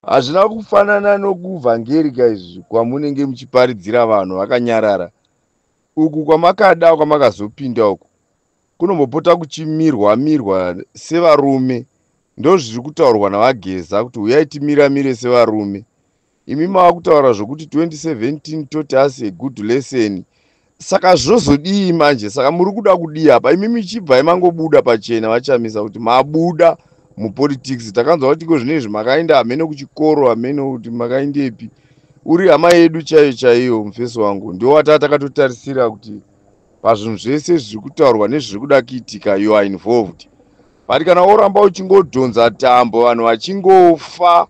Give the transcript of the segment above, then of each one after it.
Hazvina kufanana nokuvhangerika izvi kwamunenge muchiparidzira vanhu vakanyarara. Uku kwamakada kwamakazopinda uku kunombopota kuchimirwa mirwa sevarume. Ndozviri kutaurwa naVaGeza kuti huyai timiramire sevarume. Imi mava kutaura zvokuti 2017 taught us a good lesson. Saka zvozodii manje? Saka muri kuda kudii apa? Imi michibvai mangobuda pachena vaChamisa kuti mabuda mupolitics. Takanzwa kuti iko zvino izvi makaenda hameno kuchikoro, hameno kuti makaendepi. Uri hama yedu chaiyo chaiyo, mufesi wangu. Ndiwo wataa takatotarisira kuti pazvinhu zvese zviri kutaurwa nezviri kuda kuitika, you are involved. But kana woramba uchingodhonza tambo, vanhu vachingofa,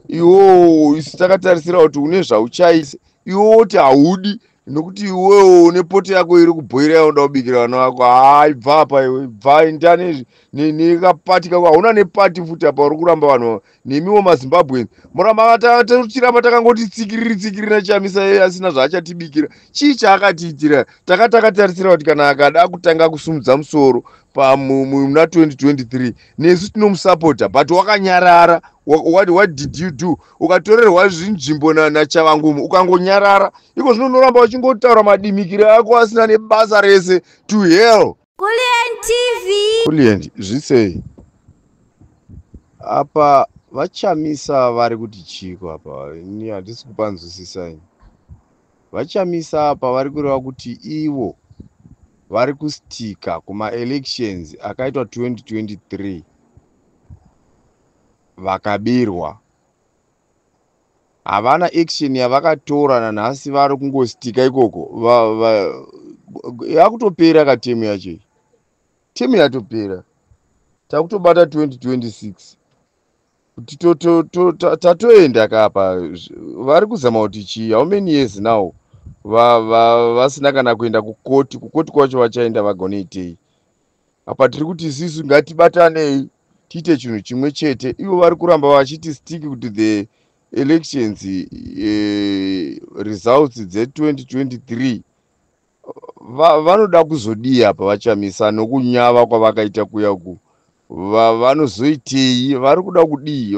iwowo isu takatarisira kuti une zvauchaisa, iwe woti haudi nokuti iwewo une poto yako iri kubhoira yaunoda kubikira vana vako. Hai, bva apa iwe, bva, enda nekapati kako. Hauna nepati futi apa. Uri kuramba vanhu nemiwo maZimbabweans muramba tichiramba takangoti tsikiriri tsikiriri naChamisa iye asina zvaachatibikira. Chii chaakatiitira? Taka takatarisira kuti kana akada kutanga kusumudza musoro muna 2023 nesu tinomusapota, but wakanyarara. What did you do? Ukatorerwa zvinzvimbo naChavangumu ukangonyarara. Iko zvino unoramba uchingotaura madimikiro ako asina nebasa rese. To hell. Kulliant TV. Kulliant, zvisei apa? VaChamisa vari kuti chiko apa? Ini handisi kupanzwisisa ini. VaChamisa apa vari kureva kuti ivo vari kustika kumaelections akaitwa 2023, vakabirwa, havana action yavakatora nanhasi, vari kungostika ikoko. Yakutopera katerm yacho iyi, term yatopera, takutobata 2026 kuti tatoenda kapa. Vari kuzama kuti chii? How many years now vasina kana kuenda kukoti? Kukoti kwacho vachaenda vagonoitei apa? Tiri kuti isusu ngatibatanei tiite chinhu chimwe chete. Ivo vari kuramba vachiti stick kuti the elections results dze2023. Vanoda kuzodii apa vaChamisa nokunyava kwavakaita kuya ku? Vanozoitei? Vari kuda kudii?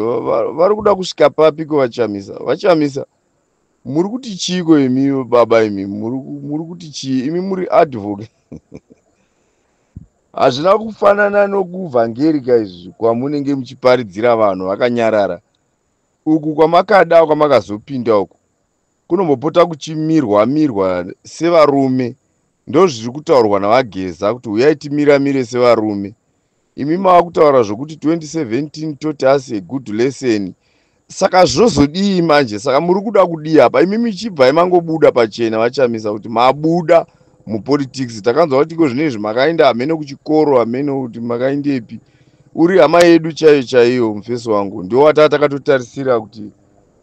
Vari kuda kusvika papi kwevaChamisa? VaChamisa, muri kuti chiiko imi baba? Imi muri kuti chii imi? Muri advocate. Hazvina kufanana nokuvhangerika izvi kwamunenge muchiparidzira vanhu vakanyarara. Uku kwamakada kwamakazopinda uku kunombopota kuchimirwa mirwa sevarume. Ndozviri kutaurwa naVaGeza kuti huyai timiramire sevarume. Imi mava kutaura zvokuti 2017 taught us a good lesson. Saka zvozodii manje? Saka muri kuda kudii apa? Imi michibvai mangobuda pachena vaChamisa kuti mabuda mupolitics. Takanzwa kuti iko zvino izvi makaenda hameno kuchikoro, hameno kuti makaendepi. Uri hama yedu chaiyo chaiyo, mufesi wangu. Ndiwo wataa takatotarisira kuti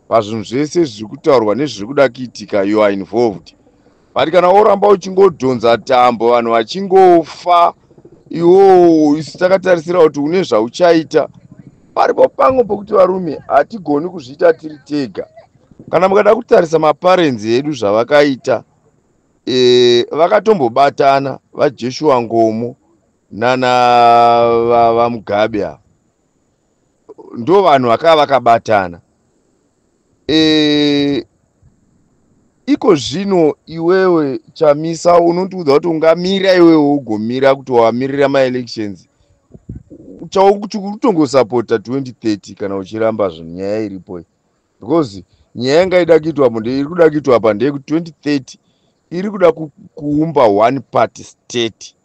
pazvinhu zvese zviri kutaurwa nezviri kuda kuitika, you are involved. But kana woramba uchingodhonza tambo, vanhu vachingofa, iwowo isu takatarisira kuti une zvauchaita. Paripo pamwe pokuti varume hatigoni kuzviita tiri tega. Kana mukada kutarisa maparents edu zvavakaita, vakatombobatana vaJoshua Nkomo nana vaMugabe ava, ndo vanhu vakava vakabatana. Iko zvino iwewe Chamisa unotiudza kuti ungamira iwewe ugomira kuti wamirira maelections, chautongosapota 2030 kana uchiramba zvinhu. Nyaya iripo, because nyaya yanga ida kuitwa apo, iri kuda kuitwa apa ndeyekuti 2030 iri kuda kuumba one party state.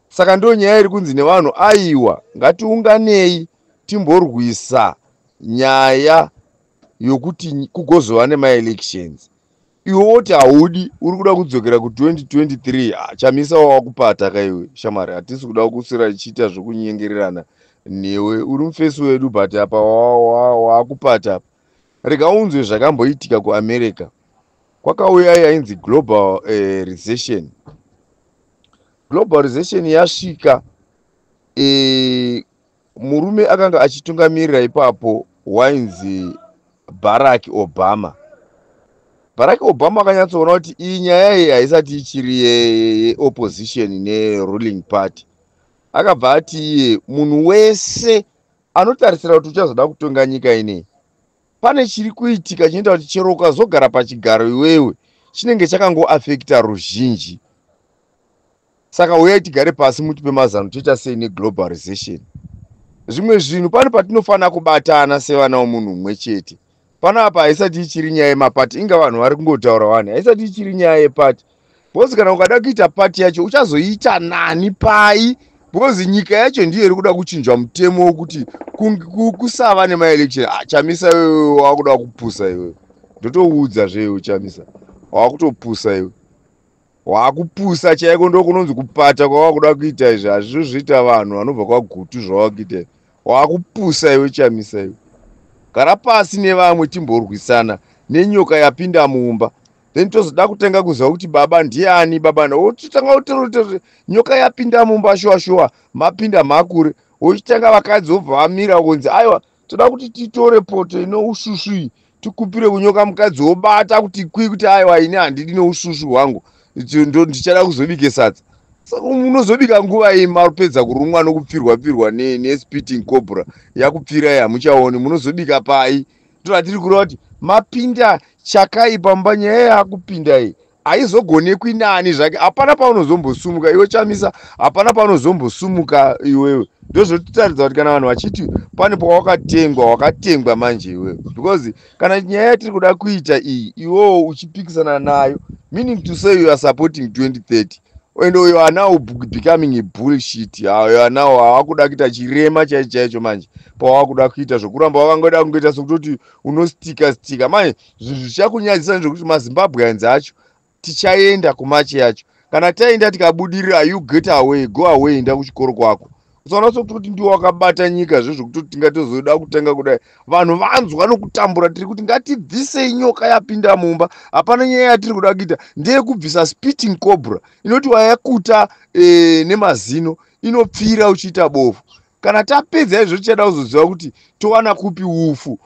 Saka ndo nyaya iri kunzi nevanhu, aiwa, ngatiunganei timborwisa nyaya yokuti kugozova nemaelections. Iwe woti haudi, uri kuda kudzokera ku2023. Ah, Chamisa, wawakupata kaiwe shamari. Hatisi kuda kuswera ichiita zvokunyengererana newe. Uri mufesi wedu, but apa waakupata apa. Rega unzwe zvakamboitika kuAmerica. Kwakauya yainzi global recession. Global recession yasvika, murume akanga achitungamirira ipapo wainzi Barack Obama. Barack Obama akanyatsoona kuti iyi nyaya iyi haisati ichiri yeopposition neruling party. Akabva ati iye munhu wese anotarisira kuti uchazoda kutonga nyika inei. Pane chiri kuitika chinoita kuti chero ukazogara pachigaro iwewe, chinenge chakangoafekta ruzhinji. Saka uyai tigare pasi, mutipe mazano, toita sei neglobalization. Zvimwe zvinhu pane patinofanira kubatana sevana vomunhu mumwe chete. Panapa haisati ichiri nyaya yemapati. Inga vanhu vari kungotaura wani, haisati ichiri nyaya yepati, because kana ukada kuita pati yacho, uchazoita nani pai? Because nyika yacho ndiyo iri kuda kuchinjwa mutemo wekuti kusava nemaelection. Ah, Chamisa, iwewe wakuda kupusa iwewe. Ndotoudza zveiwe, Chamisa, wakutopusa iwe, wakupusa chaiko. Ndokunonzi kupata kwawakuda kuita izvi. Hazvizvo zvoita vanhu vanobva kwaGutu zvawakuita. Wakupusa iwe, Chamisa iwe. Gara pasi nevamwe, timborwisana nenyoka yapinda mumba, then tozoda kutenga kuziva kuti baba ndiani. Baba wototanga kuterotero nyoka yapinda mumba. Shuwa shuwa mapinda makure, wochitanga vakadzi vobva vamira kunzi, "Aiwa, toda kuti titore poto ino usvusvu iyi, tikupire kunyoka." Mukadzi wobata kuti kwi, kuti, "Aiwa, ini handidi neusvusvu hwangu, ndichada kuzobike sadza." Saka munozobika nguva iyi mapedza kurumwa nokupfirwa pfirwa nespitting cobra yakupfirai, hamuchaoni. Munozobika pai? Ndoratiri kureva kuti mapinda chakaipa mumba. Nyaya yaakupinda iyi haizogonekwi nani zvake. Hapana paunozombosumuka iwe, Chamisa, hapana paunozombosumuka iwewe. Ndozvototaridza kuti kana vanhu vachiti pane pawakatengwa, wakatengwa manje iwewe, because kana nyaya yatiri kuda kuita iyi, iwewo uchipikisana nayo, meaning to say you are supporting 2030 and you are now becoming a bullshit. You are now hawakuda kuita chirema chaicho chaicho manje. Pawakuda kuita zvokuramba wakangoda kungoita sokutoti unostika stika manje, zvinhu zvichakunyadzisa ndezvekuti maZimbabweans acho tichaenda kumachi yacho. Kana taenda tikabudirira, you get away, go away, enda kuchikoro kwako. Usaona sokutoti ndiwo wakabata nyika zvezvekutoti tingatozoda kutanga kudai. Vanhu vanzwa nokutambura. Tiri kuti ngatibvisei nyoka yapinda mumba. Hapana nyaya yatiri kuda kuita, ndeyekubvisa spitting cobra inoti wayakuta nemazino, inopfira uchiita bofu. Kana tapedza izvo, tichada kuzoziva kuti towana kupi ufu,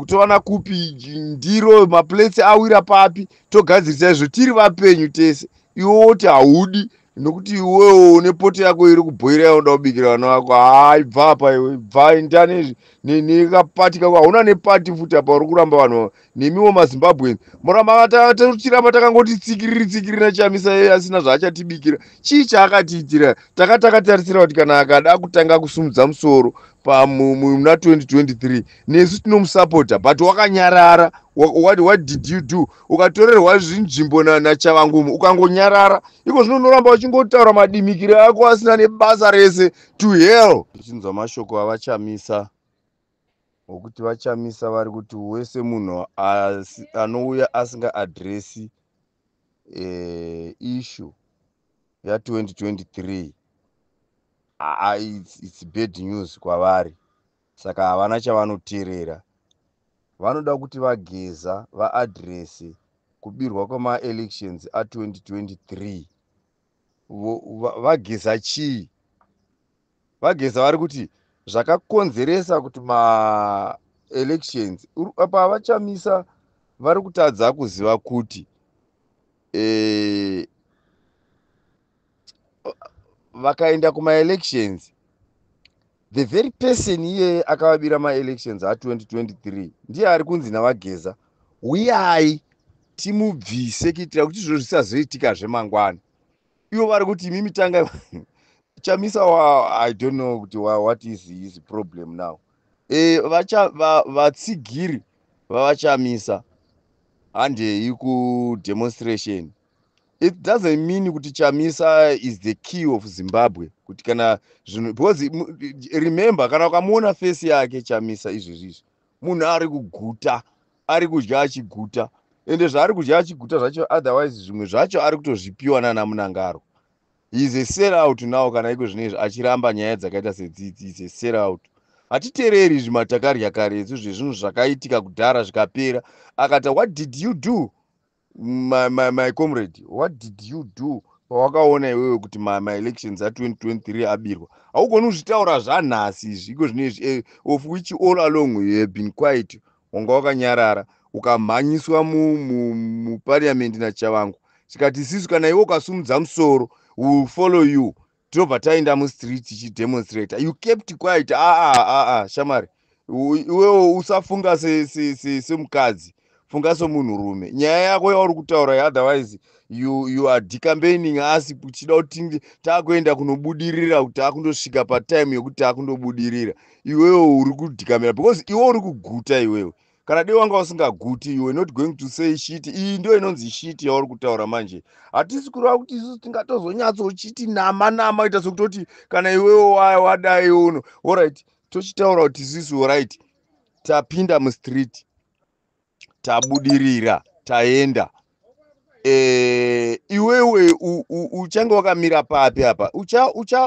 towana kupi ndiro, maplates awira papi, togadzirisa izvo tiri vapenyu tese. Iwe woti haudi nokuti iwewo une poto yako iri kubhoira yaunoda kubikira vana vako. Hai, bva apa iwe, bva, enda nekapati kako. Hauna nepati futi apa. Uri kuramba vanhu. Nemiwo maZimbabweans moramba tichiramba takangoti tsikiriri tsikiriri naChamisa iye asina zvaachatibikira. Chii chaakatiitira? Takatarisira kuti kana akada kutanga kusumudza musoro muna 2023, nesu tinomusapota, but wakanyarara. What did you do? Ukatorerwa zvinzvimbo naChavangumu, ukangonyarara. Iko zvino unoramba uchingotaura madimikiro ako asina nebasa rese. To hell! Tichinzwa mashoko avaChamisa okuti vaChamisa vari kuti wese munhu anouya asingaadresi issue ya2023, it's bad news kwavari. Saka havana chavanoteerera. Vanoda kuti vaGeza vaadrese kubirwa kwemaelections a2023. VaGeza chii? VaGeza vari kuti zvakakonzeresa kuti maelections apa, vaChamisa vari kutadza kuziva kuti vakaenda kumaelections, the very person iyeye akavabira maelections a2023 ndiye ari kunzi navaGeza, "Uyai timubvise kuitira kuti izvozvo zvisazoitika zvemangwana." Ivo vari kuti imimi tanga. Chamisa wa, I don't know kuti what is his problem now. Vatsigiri vavaChamisa, handei kudemonstration. It doesn't mean kuti Chamisa is the key of Zimbabwe, kuti kana zvinhu, because remember, kana ukamuona face yake Chamisa izvezvi izvi, munhu ari kuguta, ari kudya achiguta. Ende zvaari kudya achiguta zvacho, otherwise zvimwe zvacho ari kutozvipiwa nana Munangaro. Is a sell out now. Kana iko zvino izvi achiramba nyaya dzakaita sedzidzi, is a sell out. Hatiteereri zvimatakarya karetu zvezvinhu zvakaitika kudhara zvikapera. Akati, "What did you do, my comrade? What did you do pawakaona iwewe kuti maelections a2023 abirwa?" Haugoni kuzvitaura zvanhasi izvi, iko zvino izvi, of which all along you have been quiet. Wanga wakanyarara, ukamhanyiswa mupariamendi naChavangu. Tikati isisu, kana iwe ukasumudza musoro, will follow you, tinobva taenda mustreet tichidemonstrata. You kept quiet. Aa, aa, shamari. Iwewo usafunga semukadzi, funga semunhurume. Nyaya yako yauri kutaura, otherwise you are decampaigning us uchida kuti taakuenda kunobudirira, kuti taakundosvika patime yekuti taakundobudirira. Iwewo uri kudecamera because iwe uri kuguta. Iwewe kana dei wanga usingaguti, you are not going to say shit. Iyi ndo inonzi shit yauri kutaura manje. Hatisi kureva kuti isusu tingatozonyatsochiti nama nama ita sekutoti kana iwewo wadai uno. Alright, tochitaura kuti isusu, right, tapinda mustreet, tabudirira, taenda. Iwewe uchange wakamira papi apa?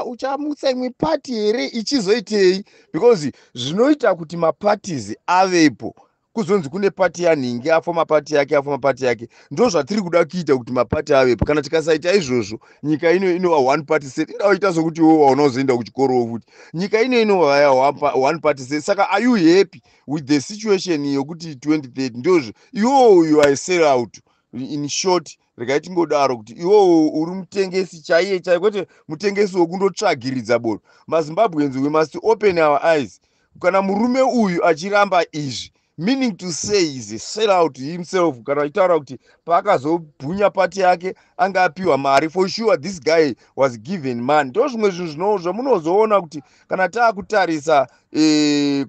Uchamutsa imwe pati here? Ichizoitei? Because zvinoita kuti maparties avepo, kuzonzi kune pati yanhingi, afoma pati yake, afoma pati yake. Ndo zvatiri kuda kuita kuti mapati avepo. Kana tikasaita izvozvo, nyika ino inova one party state. Indaoita sokuti iwe waunozoenda kuchikoro futi, nyika ino inova one party state. Saka are you happy with the situation yokuti 2030 ndozvo? Iwowo you are sell out. In short, regai tingodaro kuti iwowo uri mutengesi chaiye chaiye, kwete mutengesi wokundotsvagiridza bodo. MaZimbabweans, we must open our eyes. Kana murume uyu achiramba izvi, meaning to say is a sell out himself. Kana achitaura kuti paakazobhunya pati yake anga apiwa mari, for sure this guy was given money. Ndo zvimwe zvinhu zvamunozoona kuti kana taakutarisa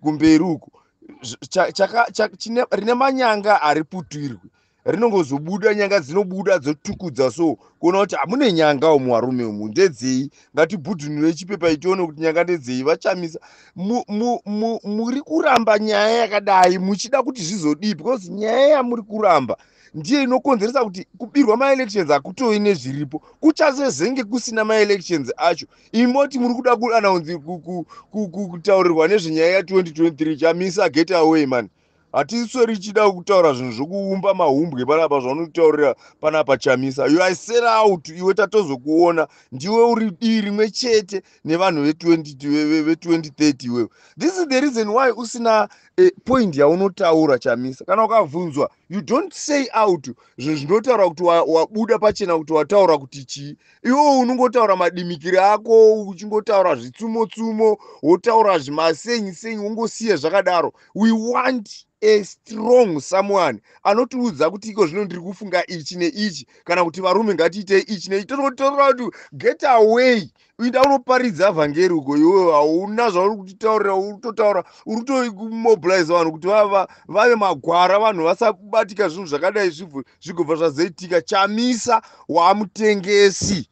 kumberi uku, rine manyanga ariputirwi, rinongozobuda. Nyanga dzinobuda dzotukudza, so kuona kuti hamune nyanga umu, varume umu ndedzei? Ngatibhudhunure chipepa itione kuti nyanga ndedzei. VaChamisa, muri kuramba nyaya yakadai muchida kuti zvizodii? Because nyaya yamuri kuramba ndiyo inokonzeresa kuti kubirwa maelections hakutoi nezviripo, kuchazezenge kusina maelections acho. Imoti muri kuda kuannounce, kutaurirwa nezvenyaya ya2023. Chamisa, get away, man. Hatisweri ichida kutaura zvinhu zvokuumba mahumbwe panapa zvaunotaurira panapa. Chamisa, you are sell out. Iwe tatozokuona, ndiwe uri dii rimwe chete nevanhu ve2030 iwewe. This is the reason why usina point yaunotaura. Chamisa, kana ukabvunzwa, you don't say out zvinhu zvinotaura kuti wabuda pachena kuti wataura kuti chii. Iwewo unongotaura madimikiri ako, uchingotaura zvitsumo-tsumo, wotaura zvimasenyi senyi, wongosiya zvakadaro. We want a strong someone anotiudza kuti iko zvino ndiri kufunga ichi neichi, kana kuti varume ngatiitei ichi neichi. Tototora kuti get away, inda unoparidza vhangeri uko. Iwewe hauna zvauri kutitaurira. Uri kutotaura, uri kutomobilize vanhu kuti vave magwara, vanhu vasabatika zvinhu zvakadai zvigobva zvazoitika. Chamisa, wamutengesi.